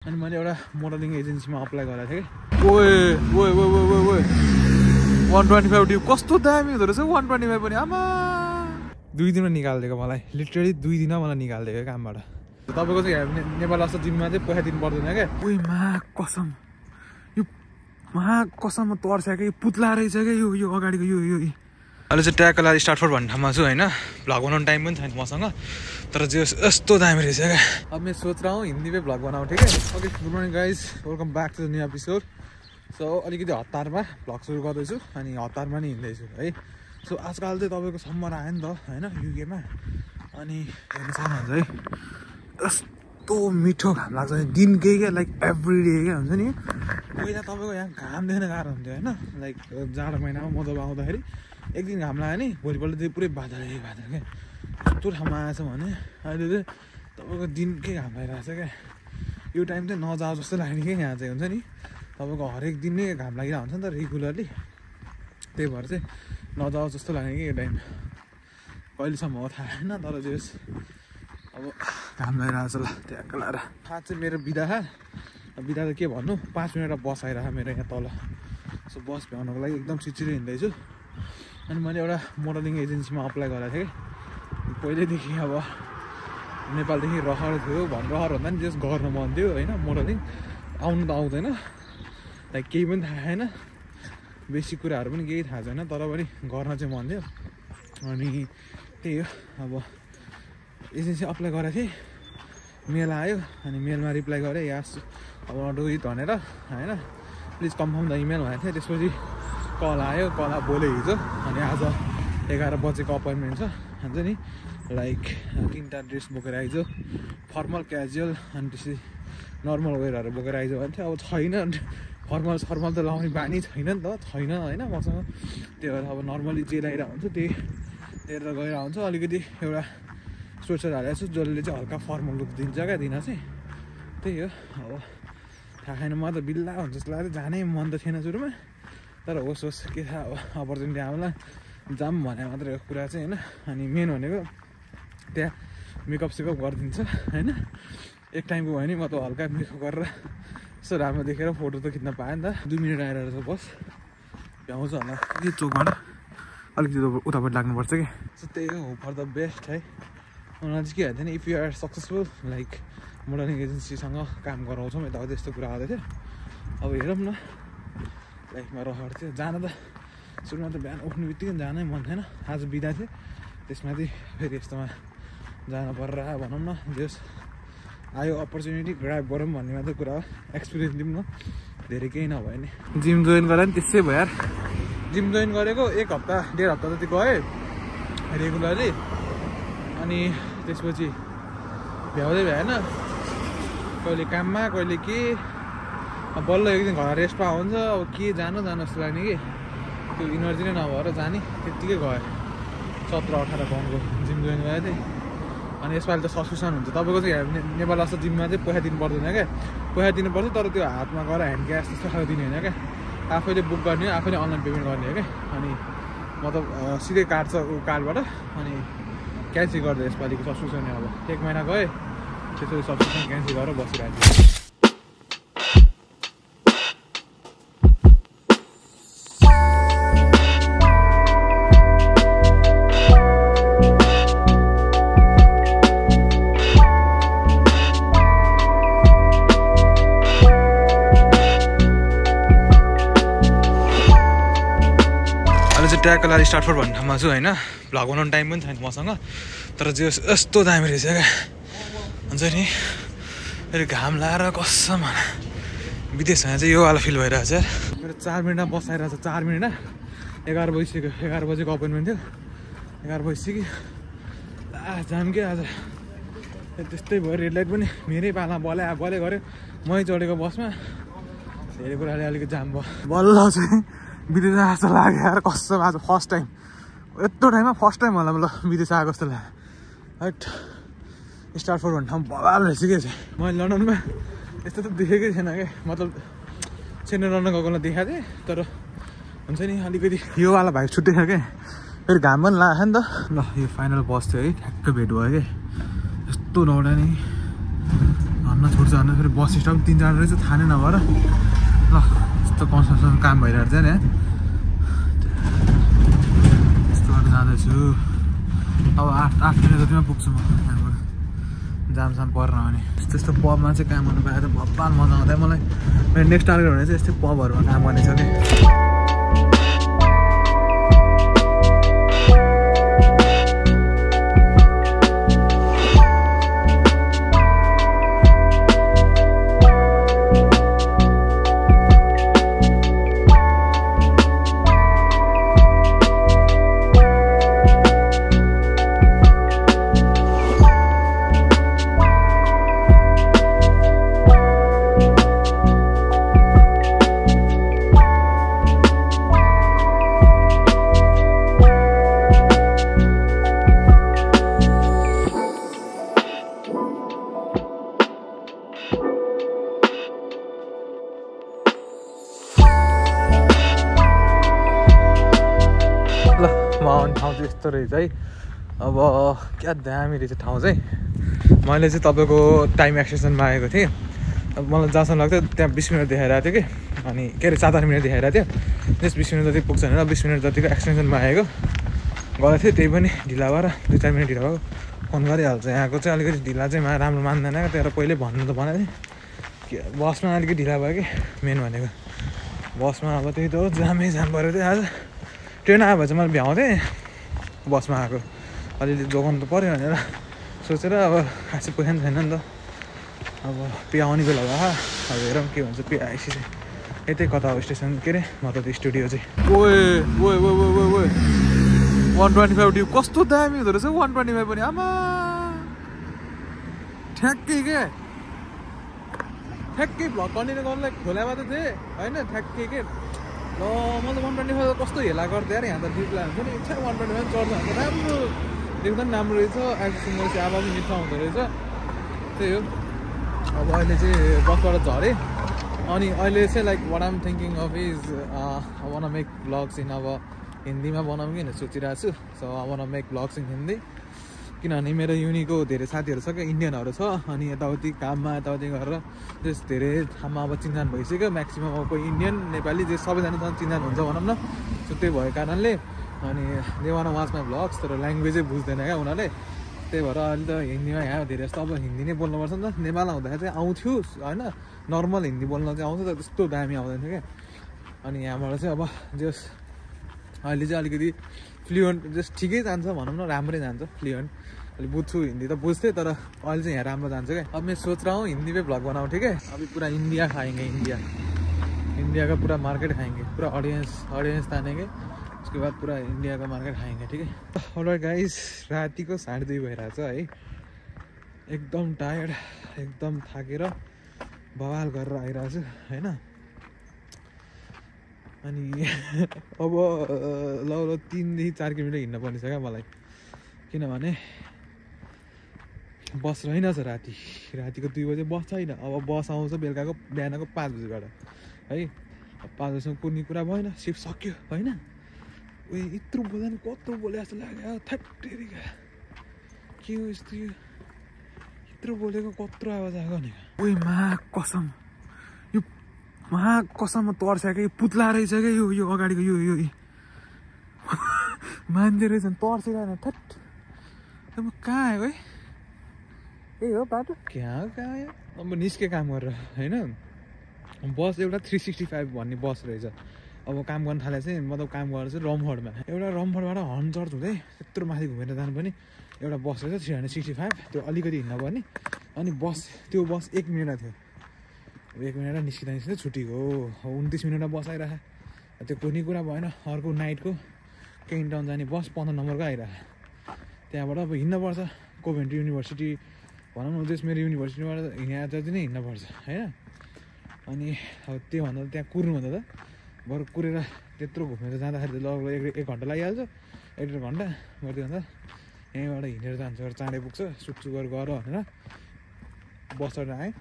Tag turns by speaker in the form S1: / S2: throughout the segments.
S1: अनि मैले एउटा मोडलिङ एजेन्सीमा अप्लाई गरेको थिएँ कि ओए 125 ड्यु कस्तो दामी हुँदो रहेछ 125 पनि आमा 2 दिनमा निकालिदिएको मलाई लिटरली 2 दिनमा मलाई निकालिदिएको कामबाट तपाईको चाहिँ नेपाल जस्तो जिममा चाहिँ पैसा दिनु पर्दैन क्या ओइ मा कसम तर्छ कि पुत्ला रहेछ क्या यो अगाडिको यो अहिले चाहिँ ट्यागको लागि स्टार्ट फर भन्ने ठाउँमा छु होइन भ्लग बनाउने टाइम पनि छैन मसँग तर जे यस्तो दामी रहेछ क्या अब मैं सोच रहा हूँ हिंदी पे भ्लग बनाऊँ ठीक है okay good morning guys welcome back to the new episode so अलिकति हतारमा भ्लग सुरु गर्दैछु अनि हतारमा नि हिँड्दैछु है सो आजकल चाहिँ तपाईँको समर आयो नि त होइन युकेमा अनि हेर्नु सक्नुहुन्छ है यस्तो मिठो घाम लाग्छ दिनकै क्या लाइक एभ्री डे क्या हुन्छ नि पहिला तपाईँको यहाँ घाम देख्न गाह्रो हुन्थ्यो होइन लाइक जाडो महिनामा म जब आउँदाखेरि एक दिन घाम लाग्यो नि भोलिपल्ट चाहिँ पुरै बादल क्या यस्तो ठाउँमा आएछ भने अहिले चाहिँ तपाईँको दिनकै घाम लागिरहेको छ क्या यो टाइम चाहिँ नजाओ जस्तो लाग्ने क्या यहाँ चाहिँ हुन्छ नि तपाईँको हरेक दिन नै घाम लागिरहेको हुन्छ नि त रेगुलरली त्यही भएर चाहिँ नजाओ जस्तो लाग्ने कि यो टाइम कहिलेसम्म हो थाहा होइन तर चाहिँ अब घाम लागिरहेको छ ल ट्याक्क लाएर थाहा चाहिँ मेरो बिदा त के भन्नु 5 मिनट बस आइरहेको मेरो यहाँ तल सो बस भ्याउनको लागि एकदम छिचिरो हिँड्दैछु अनि मैले एउटा मोडलिङ एजेन्सीमा अप्लाई गरेको थिएँ कि पहिल्यैदेखि अब नेपालदेखि रहर थियो रहर भन्दा नि जस गर्न मन थियो होइन मोडलिङ आउनु त आउँदैन लाइक केही पनि थाहा छैन बेसिक कुराहरू पनि केही थाहा छैन तर पनि गर्न चाहिँ मन थियो अनि त्यही हो अब एजेन्सी अप्लाई गरेको थिएँ मेल आयो अनि मेलमा रिप्लाई गरेँ यास अब डु इट भनेर होइन प्लिज कन्फर्म द इमेल भनेको थिएँ त्यसपछि कल आयो कल बोल्यो हिजो अनि आज 11 बजेको अपोइन्टमेन्ट छ हुन्छ नि लाइक 3टा ड्रेस बोकेर आइज फर्मल क्याजुअल अनि त्यसपछि नर्मल वेयरहरू बोकेर आइज भने चाहिँ अब छैन फर्मल त लाउने बानी छैन नि त छैन होइन मसँग त्यही भएर अब नर्मली जे लगाइरहेको हुन्छ त्यही लिएर गएर हुन्छ अलिकति एउटा स्वेटर हालेको छु जसले चाहिँ हल्का फर्मल लुक दिन्छ क्या दिन चाहिँ त्यही हो अब थाहा छैन म त बिल्ला हुन्छ जस्तो लाग्यो जानै मन त थिएन सुरुमा तर होस् के थाहा अब अपर्च्युनिटी आउला जाम भने मात्रै कुरा चाहिँ होइन अनि मेन भनेको त्यहाँ मेकअप सेकअप गरिदिन्छ होइन एक टाइमको भयो नि म त हल्का मेकअप गरेर यसो राम्रो देखेर फोटो त खिच्न पाएँ नि त 2 मिनट आएर रहेछ बस भ्याउँछ होला यो चोकबाट अलिकति उतापट्टि लाग्नुपर्छ कि सो त्यही हो फर द बेस्ट है उनीहरूले चाहिँ के भन्थ्यो नि if you are successful like modelling एजेन्सीसँग काम गराउँछौँ यताउति यस्तो कुरा आउँदै थियो अब हेरौँ न लाइफमा रहर थियो जान त सुरुमा त बिहान उठ्ने बित्तिकै जानै मन थिएन आज बिदा थियो त्यसमाथि फेरि यस्तोमा जान परेर भनौँ न जस आयो अपर्च्युनिटी ग्राब गरौँ भन्ने मात्रै कुरा हो एक्सपिरियन्स दिउँ न धेरै केही नभए नि जिम जोइन गरेर नि त्यसै भयो यार जिम जोइन गरेको 1 हप्ता 1.5 हप्ता जति गएँ रेगुलरली अनि त्यसपछि भ्याउँदै भएन कहिले काममा कहिले के बल्ल एक दिन घर रेस्ट पा हुन्छ अब के जानु जस्तो लाग्ने कि त्यो इनर्जी नै नभएर जाने त्यत्तिकै गयो 17-18 पाउन्डको जिम जोइन गरेको थिएँ अनि यसपालि त सब्सक्रिप्सन हुन्छ तपाईँको चाहिँ नेपाल जस्तो जिममा चाहिँ पैसा दिनु पर्दैन क्या पैसा दिनुपर्छ तर त्यो हातमा गएर ह्यान्ड क्यास त्यस्तो खालको दिने होइन क्या आफैले बुक गर्ने हो आफैले अनलाइन पेमेन्ट गर्ने हो क्या अनि मतलब सिधै काट्छ कार्डबाट अनि क्यान्सल गरिदियो यसपालिको सब्सक्रिप्सन अब 1 महिना गएँ त्यसरी सब्सक्रिप्सन क्यान्सल गरेर बसिरहेको थिएँ ट्यागको लागि स्टार्ट फर भन्ने ठाउँमा छु होइन भ्लग बनाउने टाइम पनि छैन मसँग तर जे यस्तो दामी रहेछ क्या हुन्छ नि फेरि घाम लाएर कसम विदेशमा चाहिँ यो वाला फिल भइरहेछ यार मेरो 4 मिनटमा बस आइरहेको छ 4 मिनट 11 बजिसक्यो 11 बजेको अपोइन्टमेन्ट थियो 11 बजिसक्यो जाम के आज त्यस्तै भयो रेड लाइट पनि मेरै पाला बले गऱ्यो मै चढेको बसमा धेरै कुराले अलिकति जाम भयो बल्ल चाहिँ विदेश आएको जस्तो लाग्यो यार कसम आज फर्स्ट टाइम यत्रो टाइममा फर्स्ट टाइम होला मतलब विदेश आएको जस्तो लाग्यो राइट स्टार्ट फर भन्ने ठाउँ बवाल रहेछ क्या चाहिँ मैले लन्डनमा यस्तो त देखेकै थिएन क्या मतलब सेन्ट्रल लन्डन गएकोलाई देखाएको थिएँ तर हुन्छ नि अलिकति यो वाला भाइ छुट्टै छ क्या फेरि घाम पनि लाग्यो नि त ल यो फाइनल बस थियो है ठ्याक्कै भेट भयो क्या यस्तो नौडा नि भन्न छोड्छ भने फेरि बस स्टप 3-4 रहेछ थाहा नै नभएर ल यस्तो कन्स्ट्रक्सन काम भइरहेको छ नि यस्तो गरेर जाँदैछु अब 8 मिनट जतिमा पुग्छु म यहाँबाट जामसाम पर्न भने त्यस्तो पबमा चाहिँ काम गर्नु पाएर भब्बाल मजा आउँदा मलाई मेरो नेक्स्ट टार्गेट भने चाहिँ यस्तै पबहरूमा काम गर्ने छ कि ठाउँ चाहिँ यस्तो रहेछ है अब क्या दामी रहेछ ठाउँ चाहिँ मैले चाहिँ तपाईँको टाइम एक्सटेन्सनमा आएको थिएँ अब मलाई जहाँसम्म लाग्थ्यो त्यहाँ 20 मिनट देखाइरहेको थियो कि अनि के अरे 7-8 मिनट देखाइरहेको थियो त्यस 20 मिनट जति पुग्छ भने 20 मिनट जतिको एक्सटेन्सनमा आएको गएको थियो त्यही पनि ढिला भएर 2-4 मिनट ढिला भएको फोन गरिहाल्छ यहाँको चाहिँ अलिकति ढिला चाहिँ राम्रो मान्दैन तर पहिले भन्नु त भनेको थिएँ बसमा अलिकति ढिला भयो कि मेन भनेको बसमा अब त्यही त हो जामै जाम पऱ्यो थियो आज ट्रेन आयो भए चाहिँ मैले भ्याउँथेँ बसमा आएको अलिअलि जोगाउनु त पऱ्यो भनेर सोचेर अब खासै पैसा पनि छैन नि त अब पे आउने बेला भयो अब हेरौँ के भन्छ पे आएपछि चाहिँ यतै कता हो स्टेसन के अरे मतलब स्टुडियो चाहिँ ओए 125 ड्यु कस्तो दामी हुँदो रहेछ 125 पनि आमा ठ्याक्कै भ्लग कन्टिन्यू गर्नुलाई खोलामा त थिएँ होइन ठ्याक्कै के ल म त 125 कस्तो हेला गर्थेँ यार यहाँ त डिप्ला हुन्छ नि इच्छा 125 चढ्दा हुन्छ राम्रो देख्दा पनि राम्रो रहेछ एक्सिङ चाहिँ आवाज पनि मिठो हुँदो रहेछ त्यही हो अब अहिले चाहिँ बसबाट झरेँ अनि अहिले चाहिँ like what I'm thinking of is I wanna make vlogs in अब हिन्दीमा बनाऊँ कि सोचिरहेको छु so I wanna make vlogs in Hindi किनभने मेरो युनिको धेरै साथीहरू छ क्या इन्डियनहरू छ अनि यताउति काममा यताउति गरेर त्यस धेरै ठाउँमा अब चिन्जान भइसक्यो म्याक्सिमम् अब कोही इन्डियन नेपाली जे सबैजनासँग चिन्जान हुन्छ भनौँ न सो त्यही भएको कारणले अनि they one watch my vlogs तर ल्याङ्ग्वेजै बुझ्दैन क्या उनीहरूले त्यही भएर अहिले त हिन्दीमा यहाँ धेरै जस्तो अब हिन्दी नै बोल्नुपर्छ नि त नेपाल आउँदाखेरि चाहिँ आउँथ्यो होइन नर्मल हिन्दी बोल्न चाहिँ आउँछ तर त्यस्तो दामी आउँदैन थियो क्या अनि यहाँबाट चाहिँ अब जस अहिले चाहिँ अलिकति फ्लुएन्ट जस्ट ठिकै जान्छ भनौँ न राम्रै जान्छ फ्लुएन्ट अलिक बुझ्छु हिन्दी त बुझ्थेँ तर अहिले चाहिँ यहाँ राम्रो जान्छ क्या अब मैं सोच रहा हूँ हिंदी पे ब्लॉग बनाऊँ ठीक है अभी पूरा इंडिया खाएंगे इंडिया का पूरा मार्केट खाएंगे पूरा ऑडियंस तानेंगे उसके बाद पूरा इंडिया का मार्केट खाएंगे ठीक है अलराइट गाइस रातिको 2:30 भइरहेछ है एकदम टायर्ड एकदम थाकेर बवाल गरेर आइरहेको छु हैन अनि अब ल 3 देखि 4 किलोमिटर हिँड्न पर्ने छ क्या मलाई किनभने बस रहेनछ रातिको 2 बजे बस छैन अब बस आउँछ बेलुकाको बिहानको 5 बजेबाट है 5 बजेसम्म कुनै कुरा भएन सिफ्ट सक्यो हैन उयो यत्रो बोल्दैन कत्रो बोले जस्तो लाग्यो थट्टेरीका के हो यस्तो यत्रो बोलेको कत्रो आवाज आएको नि ओइ मा कसम तर्छ क्या पुत्ला रहेछ क्या यो अगाडिको यो मान्छे रहेछ तर्सेर थट अब कहाँ आयो है यही हो बाटो कहाँ आयो अब निस्के काम गरेर होइन बस एउटा 365 भन्ने बस रहेछ अब काम गर्न थाले चाहिँ मतलब काम गरेर चाहिँ रम्फोर्डमा एउटा रम्फोर्डबाट हर्न चर्च हुँदै त्यत्रो माथि घुमेर जानु पनि एउटा बस रहेछ 365 त्यो अलिकति हिँड्न पर्ने अनि त्यो बस 1 मिनट थियो 1 मिनट निस्किँदा छुट्टीको 29 मिनटमा बस आइरहेको त्यो कुनै कुरा भएन अर्को नाइटको केन टाउन जाने बस 15 नम्बरको आइरहेको त्यहाँबाट अब हिँड्नुपर्छ कोभेन्ट्री युनिभर्सिटी भनौँ न जस मेरो युनिभर्सिटीबाट हिँडेर जति नै हिँड्नुपर्छ होइन अनि अब त्योभन्दा त्यहाँ कुर्नुभन्दा त बरु कुरेर त्यत्रो घुमेर जाँदाखेरि लगभग 1 घन्टा लागिहाल्छ 1.5 घन्टा गर्दै यहीँबाट हिँडेर जान्छ चाँडै पुग्छ सुटसुगर गर भनेर बसबाट आएँ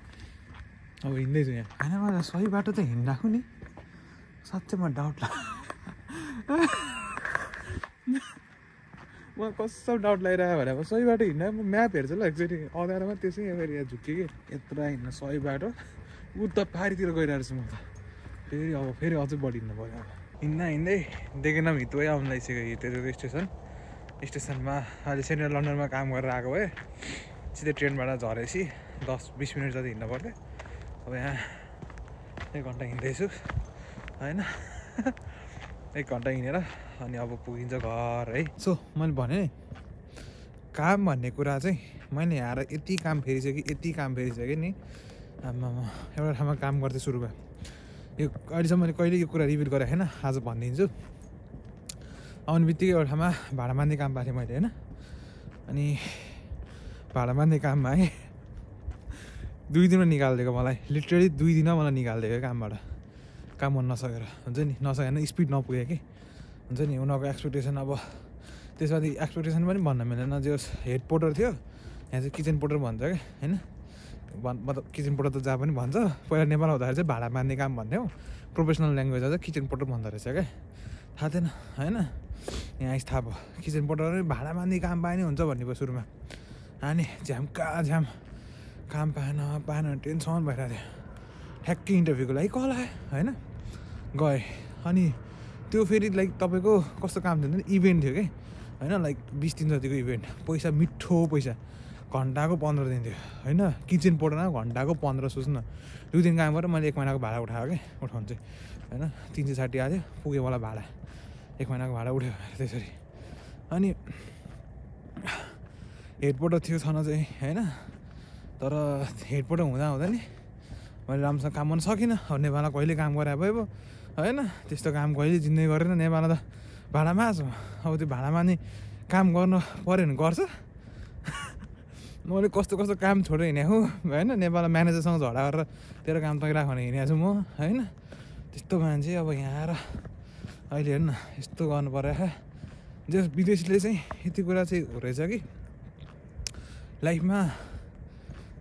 S1: अब हिँड्दैछु यहाँ होइन मलाई सही बाटो त हिँडिराख्नु नि साँच्चै म डाउट मलाई कस्तो डाउट लागिरहेको भने सही बाटो हिँड्दा म म्याप हेर्छु ल एकचोटि अँध्यारोमा त्यसै फेरि यहाँ झुक्यो कि यत्रो हिँड्न सही बाटो उता पारितिर गइरहेको छु म त फेरि अझै बढी हिँड्नु पऱ्यो अब हिँड्दै देखेन हितुवै आउनु लागिसक्यो हितुको स्टेसनमा अहिले सेन्ट्रल लन्डनमा काम गरेर आएको भए सिधै ट्रेनबाट झरेपछि 10-20 मिनट जति हिँड्नु पर्थ्यो अब यहाँ 1 घन्टा हिँड्दैछु होइन 1 घन्टा हिँडेर अनि अब पुगिन्छ घर है सो मैले भने काम भन्ने कुरा चाहिँ मैले यहाँ यति काम फेरिसकेँ नि आमामा एउटा ठाउँमा काम गर्दै सुरु भयो यो अहिलेसम्म मैले कहिले यो कुरा रिभिल गरेको छैन आज भनिदिन्छु आउने बित्तिकै एउटा ठाउँमा भाडा मान्ने काम पाएँ मैले होइन अनि भाडा मान्ने काममा है 2 दिनमा निकालिदिएको मलाई लिटरली 2 दिनमा मलाई निकालिदिएको कामबाट काम गर्न नसकेर हुन्छ नि नसकेन स्पिड नपुग्यो कि हुन्छ नि उनीहरूको एक्सपेक्टेसन अब त्यसमाथि एक्सपेक्टेसन पनि भन्न मिलेन जो हेड पोर्टर थियो यहाँ चाहिँ किचन पोर्टर भन्छ क्या होइन मतलब किचन पोर्टर त जहाँ पनि भन्छ पहिला नेपाल आउँदाखेरि चाहिँ भाडा मान्ने काम भन्थ्यो प्रोफेसनल ल्याङ्ग्वेज चाहिँ किचन पोर्टर भन्दो रहेछ क्या थाहा थिएन होइन यहाँ आइस थाहा भयो किचन पोर्टर भाडा मान्ने काम पाए नि हुन्छ भन्ने भयो सुरुमा अनि झ्याम काम पाएन टेन्सन भइरहेको थियो ठ्याक्कै इन्टरभ्यूको लागि कल आयो होइन गएँ अनि त्यो फेरि लाइक तपाईँको कस्तो काम थियो भने इभेन्ट थियो कि होइन लाइक 20 दिन जतिको इभेन्ट पैसा मिठो पैसा घन्टाको 15 दिन थियो होइन किचन पोर्टरमा घन्टाको 15 सोच्नु न 2 दिन काम गरेर मैले 1 महिनाको भाडा उठाएको कि उठाउनु चाहिँ होइन 360 आयो पुग्यो मलाई भाडा 1 महिनाको भाडा उठ्यो त्यसरी अनि हेड पोर्टर थियो छन चाहिँ होइन तर हेड पोर्टर हुँदा नि मैले राम्रोसँग काम गर्न सकिनँ अब नेपालमा कहिले काम गरे भयो होइन त्यस्तो काम कहिले जिन्दगी गरेन नेपालमा त भाडामा आएको अब त्यो भाडामा नि काम गर्न पऱ्यो भने गर्छ मैले कस्तो काम छोडेर हिँडेको होइन नेपालमा म्यानेजरसँग झगडा गरेर तेरो काम तैराख भने हिँडेको छु म होइन त्यस्तो मान्छे अब यहाँ आएर अहिले हेर्नु न यस्तो गर्नु पर्यो जो विदेशीले चाहिँ यति कुरा चाहिँ हो रहेछ कि लाइफमा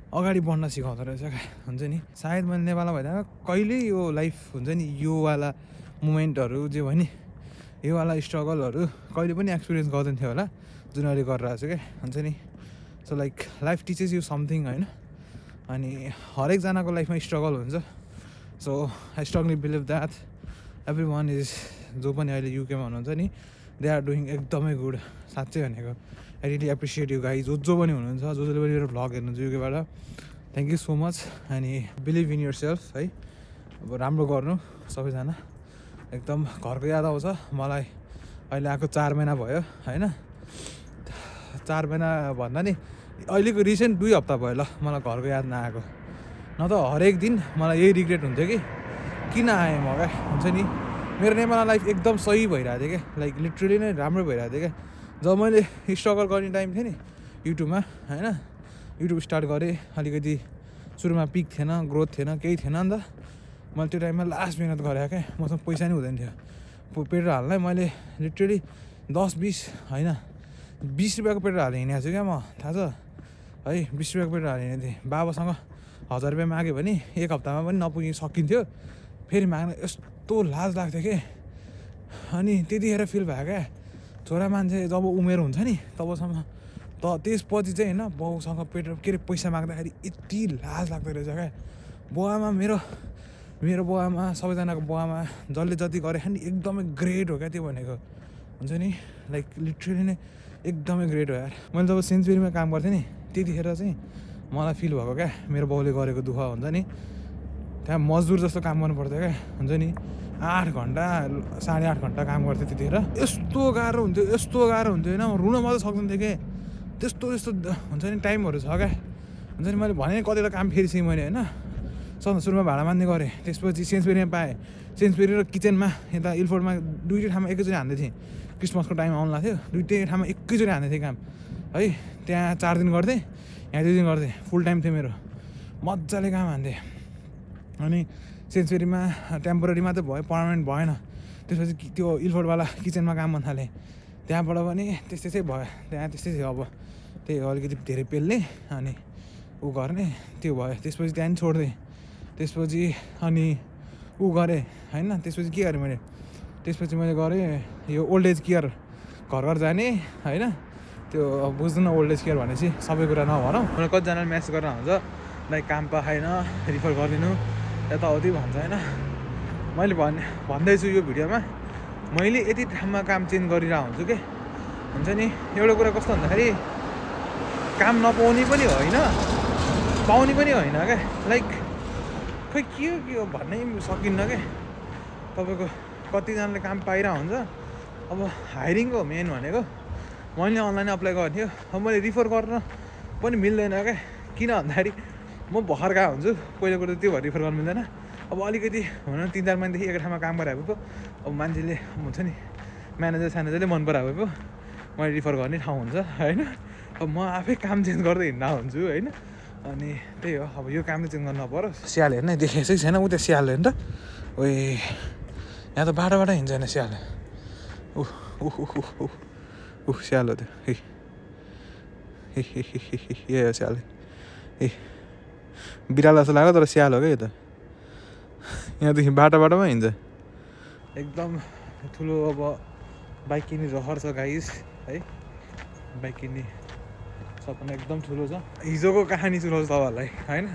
S1: अगाडि बढ्न सिकाउँदो रहेछ क्या हुन्छ नि सायद मैले नेपालमा भइदिएन कहिले यो लाइफ हुन्छ नि योवाला मोमेन्टहरू जे भयो नि योवाला स्ट्रगलहरू कहिले पनि एक्सपिरियन्स गर्दैन थियो होला जुन अहिले गरिरहेको छु क्या हुन्छ नि so like life teaches you something होइन अनि हरेकजनाको लाइफमा स्ट्रगल हुन्छ so I strongly believe that every one is जो पनि अहिले युकेमा हुनुहुन्छ नि दे आर डुइङ एकदमै गुड साँच्चै भनेको I really appreciate you guys जो पनि हुनुहुन्छ जसले पनि मेरो भ्लग हेर्नुहुन्छ युकेबाट थ्याङ्क यू सो मच अनि बिलिभ इन यर सेल्फ है अब राम्रो गर्नु सबैजना एकदम घरको याद आउँछ मलाई अहिले आएको 4 महिना भयो होइन 4 महिना भन्दा नि अहिलेको रिसेन्ट 2 हप्ता भयो ल मलाई घरको याद नआएको न त हरेक दिन मलाई यही रिग्रेट हुन्थ्यो कि किन आएँ म क्या हुन्छ नि मेरो नेपाल लाइफ एकदम सही भइरहेको थियो क्या लाइक लिटरली नै राम्रो भइरहेको थियो क्या जब मैले स्ट्रगल गर्ने टाइम थियो नि युट्युबमा होइन युट्युब स्टार्ट गरेँ अलिकति सुरुमा पिक थिएन ग्रोथ थिएन केही थिएन नि त मैले त्यो टाइममा लास्ट मिहिनेत गरेँ क्या मसँग पैसा नि हुँदैन थियो पेट्रोल हाल्नै मैले लिटरली 10-20 होइन 20 रुपियाँको पेट्रोल हालेर हिँडेको छु क्या म थाहा छ है 20 रुपियाँको पेट्रोल हालेर हिँडेको थिएँ बाबासँग 1000 रुपियाँ माग्यो भने 1 हप्तामा पनि नपुगी सकिन्थ्यो फेरि माग्न यस्तो लाज लाग्थ्यो कि अनि त्यतिखेर फिल भयो क्या छोरा मान्छे जब उमेर हुन्छ नि तबसम्म त त्यसपछि चाहिँ होइन बाउसँग पेट्रोल के अरे पैसा माग्दाखेरि यति लाज लाग्दो रहेछ क्या बुवामा मेरो बुवामा सबैजनाको बुवामा जसले जति गरे नि एकदमै ग्रेट हो क्या त्यो भनेको हुन्छ नि लाइक लिटरली नै एकदमै ग्रेट हो यार मैले जब सेन्चुरीमा काम गर्थेँ नि त्यतिखेर चाहिँ मलाई फिल भएको क्या मेरो बाउले गरेको दुःख हुन्छ नि त्यहाँ मजदुर जस्तो काम गर्नु पर्थ्यो क्या हुन्छ नि 8 घन्टा 8.5 घन्टा काम गर्थेँ त्यतिखेर यस्तो गाह्रो हुन्थ्यो होइन रुन मात्रै सक्दैन थियो कि त्यस्तो हुन्छ नि टाइमहरू छ क्या हुन्छ नि मैले भने कतिवटा काम फेरिसकेँ मैले होइन सुरुमा भाडा मान्ने गरेँ त्यसपछि सेन्सबेरीमा पाएँ सेन्सबेरी र किचनमा यता इलफोर्डमा 2 ठाउँमा एकैचोटि हान्दै थिएँ क्रिसमसको टाइम आउनु लाग्थ्यो 2 ठाउँमा एकैचोटि हान्दै थिएँ काम है त्यहाँ 4 दिन गर्थेँ यहाँ 2 दिन गर्थेँ फुल टाइम थियो मेरो मजाले काम हान्थेँ अनि सेन्चुरीमा टेम्पोररी मात्रै भयो पर्मानेन्ट भएन त्यसपछि त्यो इलफोर्डवाला किचनमा काम गर्न थालेँ त्यहाँबाट पनि त्यस्तै भयो त्यहाँ त्यस्तै थियो अब त्यही हो अलिकति धेरै पेल्ने अनि ऊ गर्ने त्यो भयो त्यसपछि त्यहाँ पनि छोडिदिएँ त्यसपछि अनि ऊ गरेँ होइन त्यसपछि के गरेँ मैले त्यसपछि मैले गरेँ यो ओल्ड एज केयर घर जाने होइन त्यो बुझ्दैन ओल्ड एज केयर भनेपछि सबै कुरा नभनौँ। मलाई कतिजनाले म्यासेज गरेर हुन्छ लाइक काम पाएन रिफर गरिदिनु यताउति भन्छ होइन। मैले भन्दैछु यो भिडियोमा मैले यति ठाउँमा काम चेन्ज गरिरहेको हुन्छु कि हुन्छ नि। एउटा कुरा कस्तो भन्दाखेरि काम नपाउने पनि होइन पाउने पनि होइन क्या, लाइक खै के हो भन्नै सकिन्न क्या। तपाईँको कतिजनाले काम पाइरहेको हुन्छ। अब हायरिङको मेन भनेको मैले अनलाइन अप्लाई गरेको थियो, अब मैले रिफर गर्न पनि मिल्दैन क्या। किन भन्दाखेरि म भर्खर गएको हुन्छु, पहिला कुरो त्यो भएर रिफर गर्नु मिल्दैन। अब अलिकति भनौँ 3-4 महिनादेखि एक ठाउँमा काम गराएको पो अब मान्छेले हुन्छ नि म्यानेजर स्यानेजरले मन पराएको पो मैले रिफर गर्ने ठाउँ हुन्छ होइन। अब म आफै काम चेन्ज गर्दै हिँड्दा हुन्छु होइन। अनि त्यही हो, अब यो काम चाहिँ चेन्ज गर्नु नपरोस्। स्याल हेर्न देखेकै छैन ऊ त्यो स्याल हेर्न त ओए यहाँ त बाटो हिँड्छ होइन स्याल। स्याल हो त्यो ए हो स्याल ए बिरालो जस्तो लाग्यो तर स्याल हो क्या यो त। यहाँदेखि बाटोमा हिँड्छ एकदम ठुलो। अब बाइक किन्ने रहर छ गाइस है, बाइक किन्ने सपना एकदम ठुलो छ। हिजोको कहानी सुनाउँछु तपाईँहरूलाई होइन।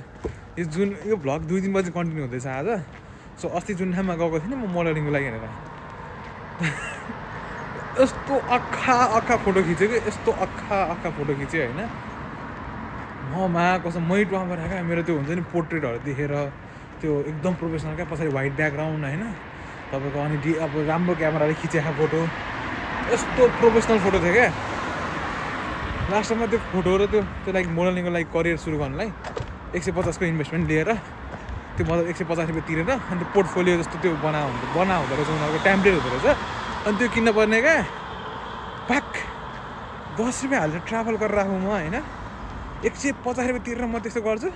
S1: यो भ्लग 2 दिनपछि कन्टिन्यू हुँदैछ आज। सो अस्ति जुन ठाउँमा गएको थिएँ नि म मोडलिङको लागि हेरेर यस्तो अक्खा फोटो खिच्यो कि यस्तो अक्खा फोटो खिच्यो होइन। म कसम मै टुवा गरेर क्या मेरो त्यो हुन्छ नि पोर्ट्रेटहरू देखेर त्यो एकदम प्रोफेसनल क्या, पछाडि व्हाइट ब्याकग्राउन्ड होइन तपाईँको। अनि अब राम्रो क्यामेराले खिचेको फोटो यस्तो प्रोफेसनल फोटो थियो क्या। लास्टमा त्यो फोटो र त्यो लाइक मोडलिङको लागि करियर सुरु गर्नलाई 150 को इन्भेस्टमेन्ट लिएर त्यो मतलब 150 रुपियाँ तिरेर अनि त्यो पोर्टफोलियो जस्तो त्यो बनाउँदो रहेछ उनीहरूको टेम्प्लेट हुँदो रहेछ। अनि त्यो किन्न पर्ने क्या प्याक 10 रुपियाँ हालेर ट्राभल गरेर आएको म होइन। 150 रुपियाँ तिरेर म त्यस्तो गर्छु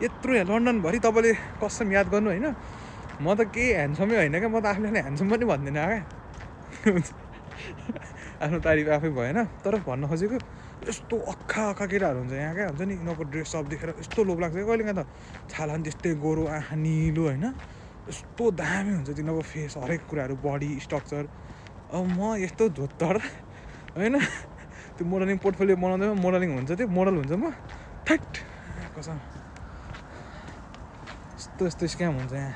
S1: यत्रो लन्डनभरि। तपाईँले कसम याद गर्नु होइन, म त केही ह्यान्डसमै होइन क्या, म त आफूले ह्यान्डसम पनि भन्दिनँ क्या। आफ्नो तारिफ आफै भएन तर भन्न खोजेको यस्तो अक्खा केटाहरू हुन्छ यहाँ क्या। हुन्छ नि यिनीहरूको ड्रेसअप देखेर यस्तो लोभ लाग्छ कि कहिले काहीँ त छाला पनि त्यस्तै गोरो आँखा निलो होइन यस्तो दामी हुन्छ तिनीहरूको फेस हरेक कुराहरू बडी स्ट्रक्चर। अब म यस्तो झोत्तर होइन त्यो मोडलिङ पोर्टफोलियो बनाउँदैमा मोडलिङ हुन्छ त्यो मोडल हुन्छ म थैट कसम यस्तो स्क्याम हुन्छ यहाँ।